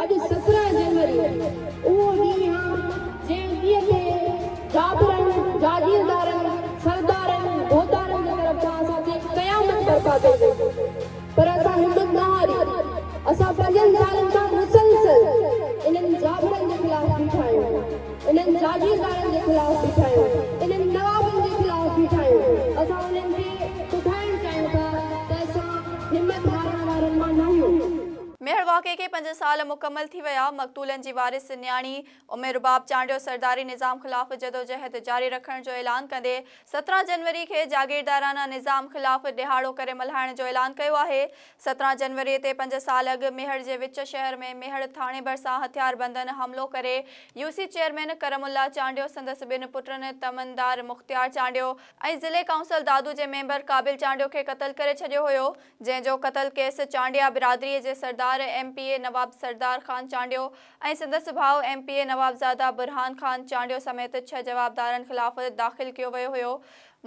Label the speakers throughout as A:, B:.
A: اڄ 17 جنوري اهو ڏينهن آ جنهن ڏينهن تي جابرن، جاگيردارن، سردارن، ڀوتارن جي طرف کان اسان تي قيامت برپا ڪئي وئي پر اسان همت نه هاري. اسان پنجن سالن کان مسلسل انهن جابرن جي خلاف بيٺا آهيون، انهن جاگيردارن جي خلاف بيٺا آهيون، انهن نوابن جي خلاف بيٺا آهيون. اسان انهن کي ٻڌائڻ چاهيون ٿا ته اسان همت هارڻ وارن مان ناهيون.
B: ميهڙ واقعي کي پنج سال مڪمل ٿي ويا، مقتولن جي وارث نياڻي ام رباب چانڊيو سرداري نظام خلاف جدوجهد جاري رکڻ جو اعلان ڪندي 17 جنوري کي جاگيردارانا نظام خلاف ڏهاڙو ڪري ملهائڻ جو اعلان ڪيو آهي. 17 جنوري تي پنج سال اڳ ميهڙ جي وچ شهر ۾ ميهڙ ٿاڻي ڀرسان هٿياربندن حملو ڪري يو سي چيئرمين ڪرم الله چانڊيو، سندس ٻن پٽن تمندار مختيار چانڊيو ۽ ضلعي ڪائونسل دادو جي ميمبر قابل چانڊيو کي قتل ڪري ڇڏيو هيو، جنهن جو قتل ڪيس چانڊيا برادري جي سردار M P A Nawab Sardar Khan Chandio ۽ سندس ڀاء ايم پي اي نوابزاده برهان خان چانڊيو سميت ڇهه جوابدارن خلاف داخل ڪيو ويو هيو.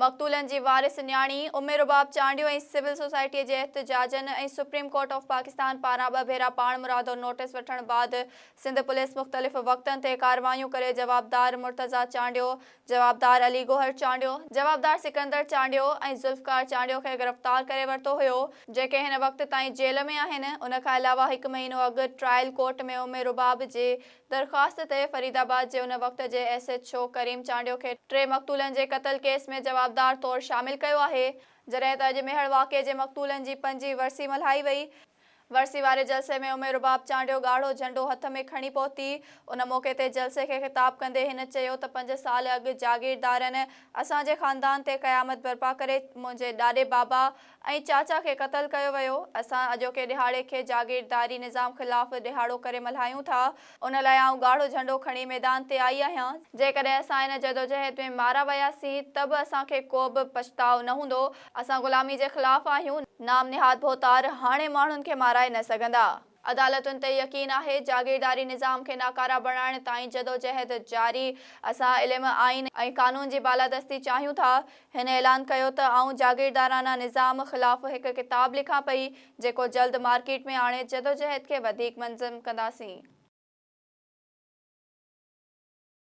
B: مقتولن جي وارث نياڻي ام رباب چانڊيو ۽ سول سوسائٽي جي احتجاجن ۽ سپريم ڪورٽ آف پاڪستان پاران ٻه ڀيرا پاڻمرادو نوٽيس وٺڻ بعد سنڌ پوليس مختلف وقتن تي ڪارروايون ڪري جوابدار مرتضيٰ چانڊيو، جوابدار علي گوهر چانڊيو، جوابدار سڪندر چانڊيو ۽ ذوالفقار چانڊيو کي گرفتار ڪري ورتو هيو، جيڪي هن وقت تائين جيل ۾ آهن. ان کان علاوه هڪ مهينو اڳ ٽرائل ڪورٽ ۾ ام رباب جي درخواست تي فريد آباد جي ان وقت جي S H O Karim Chandio کي ٽي مقتولن جي قتل ڪيس ۾ جوابدار طور شامل ڪيو آهي، جڏهن ته اڄ ميهڙ واقعي جي مقتولن جي پنجين ورسي ملهائي وئي، ورسي واري جلسي ۾ ام رباب چانڊيو ڳاڙهو جهنڊو هٿ ۾ کڻي پهتي، ان موقعي تي جلسي کي خطاب ڪندي هن چيو ته پنج سال اڳ جاگيردارن اسان جي خاندان تي قيامت برپا ڪري منهنجي ڏاڏي بابا ۽ چاچا کي قتل ڪيو ويو، اسان اڄوڪي ڏهاڙي کي جاگيرداري نظام خلاف ڏهاڙو ڪري ملهايون ٿا، ان لاء آئون ڳاڙهو جهنڊو کڻي ميدان تي آئي آهيان، جيڪڏهن اسان ان جدوجهد ۾ مارا وياسين ته به اسان کي ڪو به پڇتاء نه هوندو، اسان غلامي جي خلاف آهيون، نام نهاد ڀوتار هاڻي ماڻهن کي مارائي نه سگهندا. عدالتن تي يقين آهي، جاگيرداري نظام کي ناڪاره بڻائڻ تائين جدوجهد جاري، اسان علم، آئين ۽ قانون جي بالادستي چاهيون ٿا، هن اعلان ڪيو ته آئون جاگيردارانه نظام خلاف هڪ ڪتاب لکان پئي، جيڪو جلد مارڪيٽ ۾ آڻي جدوجهد کي وڌيڪ منظم ڪنداسين.